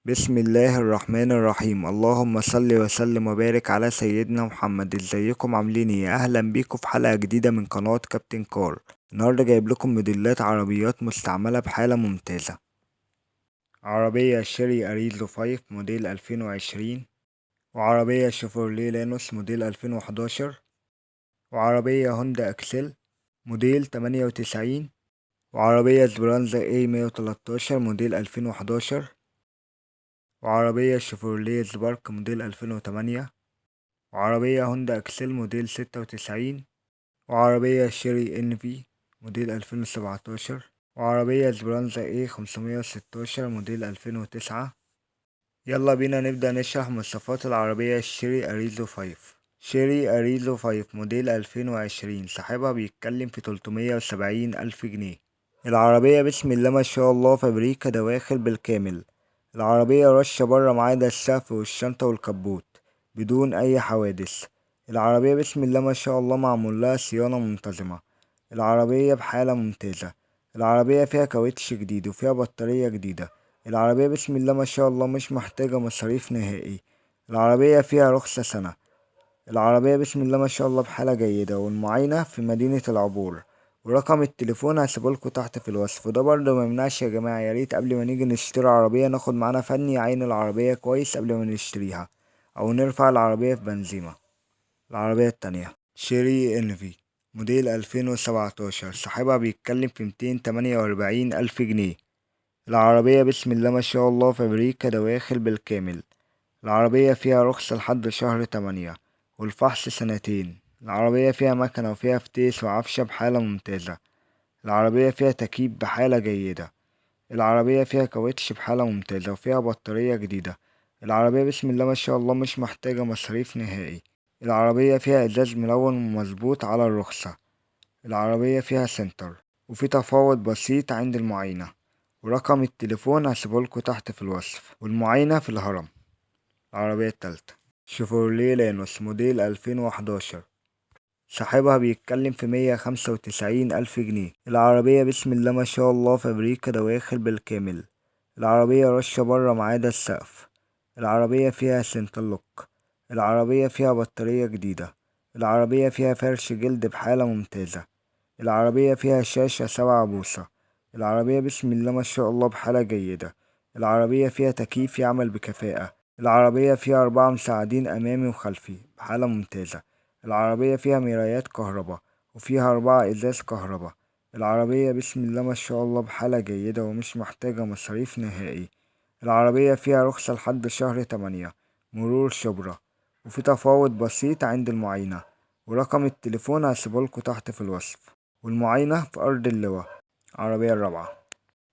بسم الله الرحمن الرحيم. اللهم صل وسلم وبارك على سيدنا محمد. ازيكم عاملين ايه؟ اهلا بيكم في حلقة جديدة من قناة كابتن كار. النهاردة جايب لكم موديلات عربيات مستعملة بحالة ممتازة. عربية شيري اريزو 5 موديل 2020، وعربية شيفروليه لانوس موديل 2011، وعربية هوندا اكسل موديل 98، وعربية اسبرانزا A 113 موديل 2011، وعربية شيفروليه سبارك موديل 2008، وعربية هوندا اكسل موديل 96، وعربية شيري انفي موديل 2017، وعربية اسبرانزا A 516 موديل 2009. يلا بينا نبدأ نشرح مواصفات العربية الشيري اريزو 5. شيري اريزو 5 موديل 2020، صاحبها بيتكلم في 370 ألف جنيه. العربية بسم الله ما شاء الله فابريكا دواخل بالكامل. العربية رشة برا ما عدا السقف والشنطة والكبوت بدون أي حوادث. العربية بسم الله ما شاء الله معمول لها صيانة منتظمة. العربية بحالة ممتازة. العربية فيها كاوتش جديد وفيها بطارية جديدة. العربية بسم الله ما شاء الله مش محتاجة مصاريف نهائي. العربية فيها رخصة سنة. العربية بسم الله ما شاء الله بحالة جيدة، والمعاينة في مدينة العبور، ورقم التليفون هسيبهولكوا تحت في الوصف. وده برضه ما يمنعش يا جماعة، يا ريت قبل ما نيجي نشتري عربية ناخد معانا فني يعاين العربية كويس قبل ما نشتريها أو نرفع العربية في بنزيمة. العربية التانية شيري انفي موديل 2017، صاحبها بيتكلم في 248 ألف جنيه. العربية بسم الله ما شاء الله فابريكا دواخل بالكامل. العربية فيها رخصة لحد شهر 8 والفحص سنتين. العربية فيها مكنة وفيها فتيس وعفشة بحالة ممتازة. العربية فيها تكييف بحالة جيدة. العربية فيها كاوتش بحالة ممتازة وفيها بطارية جديدة. العربية بسم الله ما شاء الله مش محتاجة مصاريف نهائي. العربية فيها ازاز ملون ومظبوط على الرخصة. العربية فيها سنتر وفي تفاوض بسيط عند المعاينة، ورقم التليفون هسيبهولكوا تحت في الوصف، والمعاينة في الهرم. العربية التالتة شيفروليه لانوس موديل 2011، صاحبها بيتكلم في 195 ألف جنيه. العربية بسم الله ما شاء الله فابريكا دواخل بالكامل. العربية رشة برا ما عدا السقف. العربية فيها center lock. العربية فيها بطارية جديدة. العربية فيها فرش جلد بحالة ممتازة. العربية فيها شاشة 7 بوصة. العربية بسم الله ما شاء الله بحالة جيدة. العربية فيها تكييف يعمل بكفاءة. العربية فيها 4 مساعدين أمامي وخلفي بحالة ممتازة. العربية فيها مرايات كهرباء وفيها 4 إزاز كهرباء. العربية بسم الله ما شاء الله بحالة جيدة ومش محتاجة مصاريف نهائي. العربية فيها رخصة لحد شهر 8 مرور شبرا، وفي تفاوض بسيط عند المعاينة، ورقم التليفون هسيبهولكوا تحت في الوصف، والمعاينة في أرض اللواء. العربية الرابعة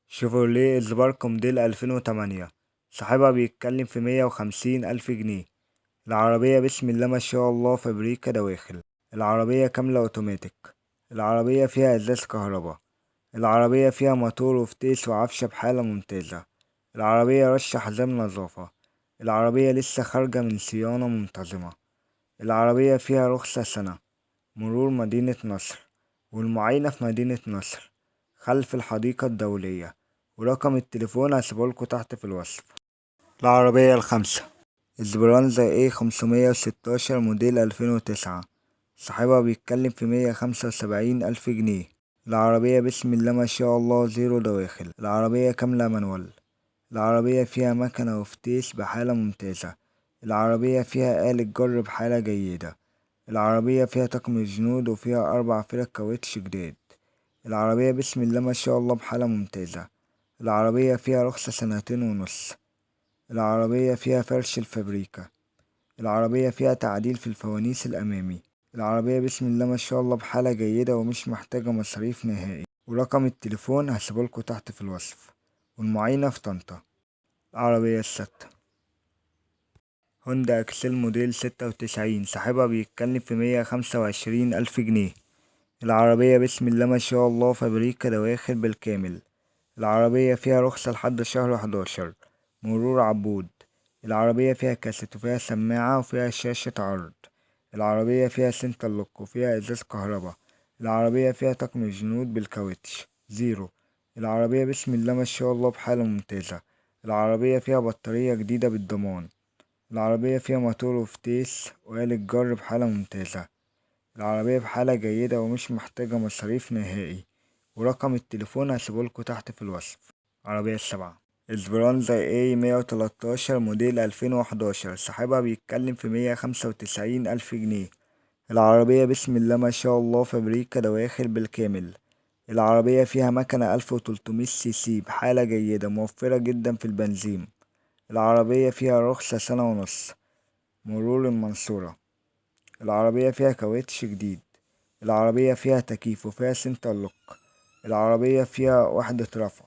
شيفروليه سبارك موديل 2008، صاحبها بيتكلم في 150 ألف جنيه. العربية بسم الله ما شاء الله فابريكا دواخل. العربية كاملة اوتوماتيك. العربية فيها ازاز كهرباء. العربية فيها موتور وفتيس وعفشة بحالة ممتازة. العربية رشة حزام نظافة. العربية لسه خارجة من صيانة منتظمة. العربية فيها رخصة سنة مرور مدينة نصر، والمعاينة في مدينة نصر خلف الحديقة الدولية، ورقم التليفون هسيبهولكوا تحت في الوصف. العربية الخامسة اسبرانزا A 516 موديل 2009، صاحبها بيتكلم في 175 ألف جنيه. العربية بسم الله ما شاء الله زيرو دواخل. العربية كاملة manual. العربية فيها مكنة وفتيس بحالة ممتازة. العربية فيها آلة جر بحالة جيدة. العربية فيها طقم جنوط وفيها 4 فرق كاوتش جداد. العربية بسم الله ما شاء الله بحالة ممتازة. العربية فيها رخصة 2.5 سنين. العربية فيها فرش الفابريكا. العربية فيها تعديل في الفوانيس الأمامي. العربية بسم الله ما شاء الله بحالة جيدة ومش محتاجة مصاريف نهائي، ورقم التليفون هسيبهولكوا تحت في الوصف، والمعاينة في طنطا. العربية الستة هوندا اكسل موديل 96، صاحبها بيتكلم في 125 ألف جنيه. العربية بسم الله ما شاء الله فابريكا دواخل بالكامل. العربية فيها رخصة لحد شهر 11 مرور عبود. العربية فيها كاسيت وفيها سماعة وفيها شاشة عرض. العربية فيها center lock وفيها ازاز كهرباء. العربية فيها طقم جنوط بالكاوتش زيرو. العربية بسم الله ما شاء الله بحالة ممتازة. العربية فيها بطارية جديدة بالضمان. العربية فيها موتور وفتيس وآلة جر بحالة ممتازة. العربية بحالة جيدة ومش محتاجة مصاريف نهائي. ورقم التليفون هسيبهولكوا تحت في الوصف. عربية السبعة اسبرانزا A 113 موديل 2011، صاحبها بيتكلم في 195,000 جنيه. العربية بسم الله ما شاء الله فابريكا دواخل بالكامل. العربية فيها مكنة 1300 سي سي بحالة جيدة، موفرة جدا في البنزين. العربية فيها رخصة سنة ونص، مرور المنصورة. العربية فيها كاوتش جديد. العربية فيها تكييف وفيها center lock. العربية فيها وحدة رفع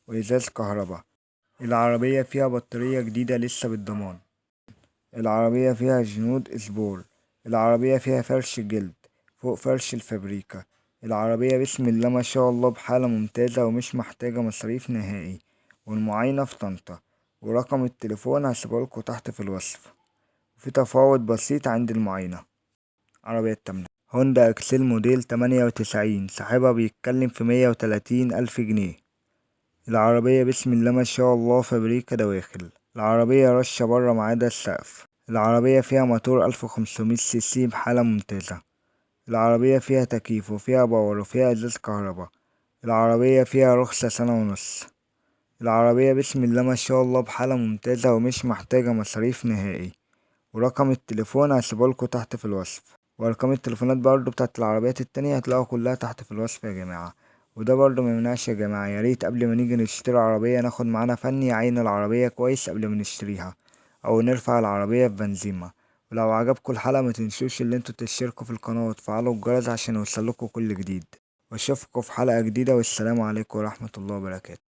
وإزاز كهرباء. العربية فيها بطارية جديدة لسه بالضمان. العربية فيها جنوط اسبور. العربية فيها فرش جلد فوق فرش الفابريكا. العربية بسم الله ما شاء الله بحالة ممتازة ومش محتاجة مصاريف نهائي. والمعاينة في طنطا، ورقم التليفون هسيبهولكوا تحت في الوصف. وفي تفاوت بسيط عند المعاينة. عربية التامنة هوندا اكسيل موديل 98، صاحبها بيتكلم في 130,000 جنيه. العربية بسم الله ما شاء الله فابريكا دواخل. العربية رشة برا ما عدا السقف. العربية فيها موتور 1500 سي سي بحالة ممتازة. العربية فيها تكييف وفيها power وفيها ازاز كهرباء. العربية فيها رخصة سنة ونص. العربية بسم الله ما شاء الله بحالة ممتازة ومش محتاجة مصاريف نهائي. ورقم التليفون هسيبهولكوا تحت في الوصف. وارقام التليفونات برضو بتاعت العربيات التانية هتلاقوها كلها تحت في الوصف يا جماعة. وده برضو ما يمنعش يا جماعة، يا ريت قبل ما نيجي نشتري عربية ناخد معانا فني يعاين العربية كويس قبل ما نشتريها، او نرفع العربية في بنزيمة. ولو عجبكم الحلقة ما تنسوش ان انتوا تشتركوا في القناة وتفعلوا الجرس عشان يوصلكوا كل جديد. واشوفكم في حلقة جديدة، والسلام عليكم ورحمة الله وبركاته.